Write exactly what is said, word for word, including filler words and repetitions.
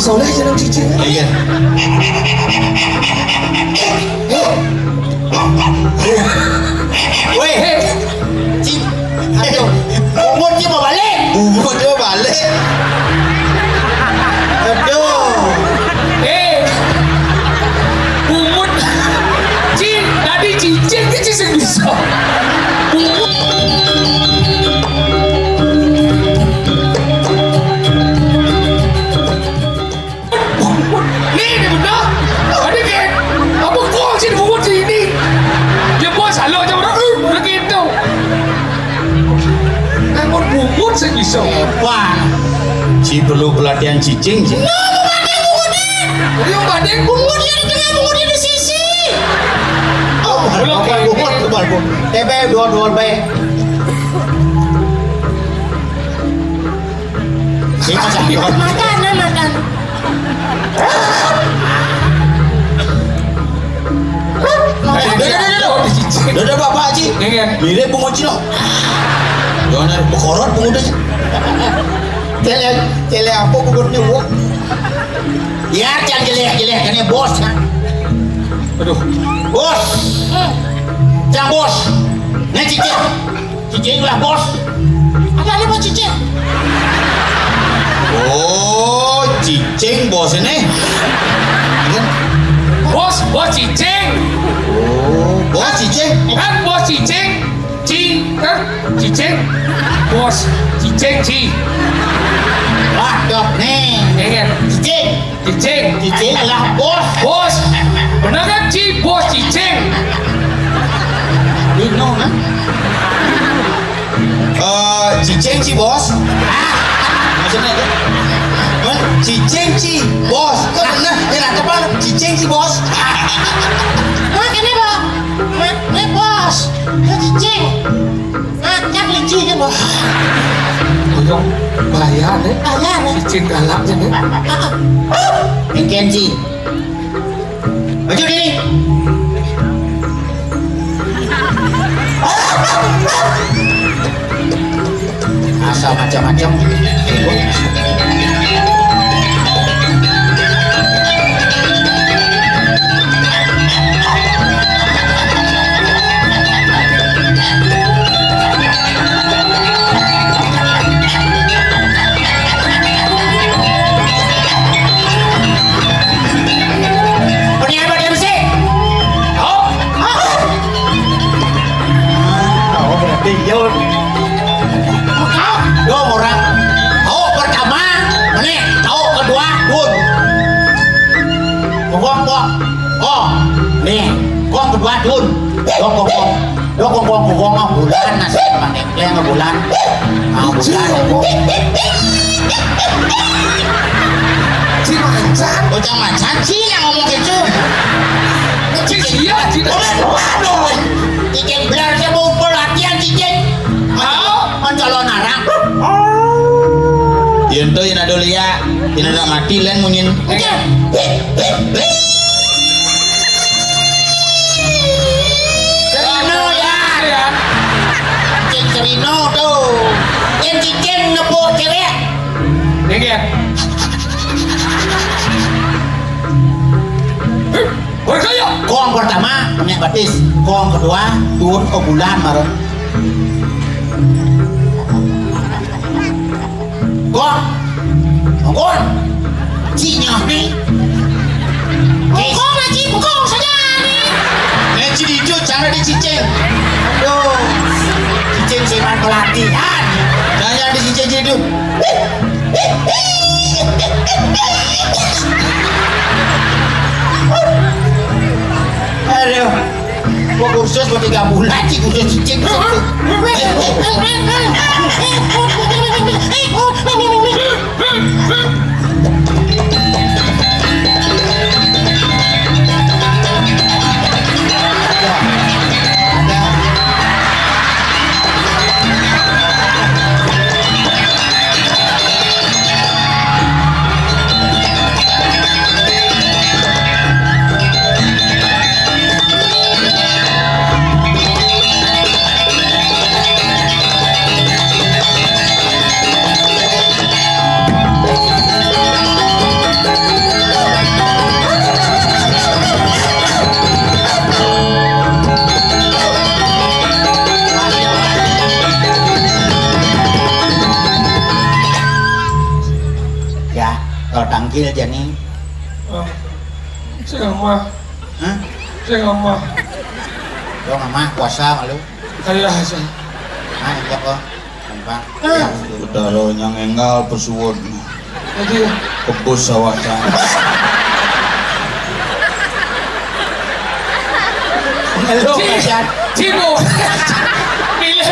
Oleh jeneng cicing. Iya. Weh, Cip. Aduh. Bungut ki mau balik. Bungut ki mau balik. Aduh. Eh. Bungut. Cing, tadi cicing ki sing bisa. Bungut. Nih, ini bener. Tadi kayak apa gua sih bungut sini? Ya gua salah aja orang, eh, udah gitu. Namun bungut sih bisa. Hebat. Ci perlu pelatihan cicing, Ci. Nah, bungut deh, bungut deh. Ayo, Pak Deng. Bungut di tengah, bungut di sisi. Oh, belum kayak bungut, bungut. Tebe dua dua baik. Makan, nah, makan. Eh, udah, udah, udah, udah. Udah, udah, Bapak Haji. Iya. Mirip bungut cino. Jangan ada bekorot bungutnya. Cele, cele apa bungutnya, Bu? Biar jangan jelek-jelek, ini bos, kan? Aduh. Bos. Jangan bos. Ini cicing. Cicing lah, bos. Ada apa cicing? Oh, cicing bos ini. Iya. Bos, bos cicing. Oh, bos cicing. Kan bos cicing. Ci, kan? Cicing. Bos cicing, ci. Wah, dok nih. Iya. Cicing. Cicing. Cicing lah, bos. Bos. Bener kan, ci? Bos cicing. Bingung, kan? Eh, cicing, ci, bos. Ah, maksudnya itu. Men, cicing, ci, bos. Kok bener? Ya, nangkep apa? Cicing, ci, bos. Wah, ini, Bang. Ini, bos. Ini cicing. Ngakak licin, Bos. Boyong bahaya nih. Bahaya nih. Cicing galak nih. Bikin, ci. Maju diri. Asal macam-macam. Penyiar pada M C. Oh. Oh, berarti jauh. Dong orang. Au pertama, meneh. Au kedua, dun. Gong, gong. Oh, nih. Gong kedua, dun. Gong, gong, gong. Gong, gong, gong, gong, gong. Bulan, nasi, pakai, bulan. Ah, bulan. Ci macan. Bocah macan, ci yang ngomong gitu. Ci, iya, ci. Aduh, aduh. Cicing belar, saya mau pelatihan cicing. Mau? Mencalon arang. Yen to, yen ada lia, yen ada mati, len munyin. Oke. Serino ya. Cicing serino tuh. Yang cicing nepuk cewek. Nggih. Berkaya. Gong pertama, punya batis. Gong kedua, turun ke bulan, marun. Gong. Gong. Cinya nih. Gong lagi, gong saja nih. Eh, ci dicu, cara dicicing. Aduh. Cicing siman pelatihan. Jangan dicicing, ci dicu. Aduh. Gua kursus gua tiga bulan sih kursus cicing. Kalau tangkil jani. Oh. Sing amah, Hah? Sing amah. Lo ngamah puasa malu. Kaya sih. Nah, iya kok. Gampang. Ah. Udara nyang enggal pesuwun. Jadi Kebus sawah cang. Lo Ci- kasihan. Cibo. Pilih.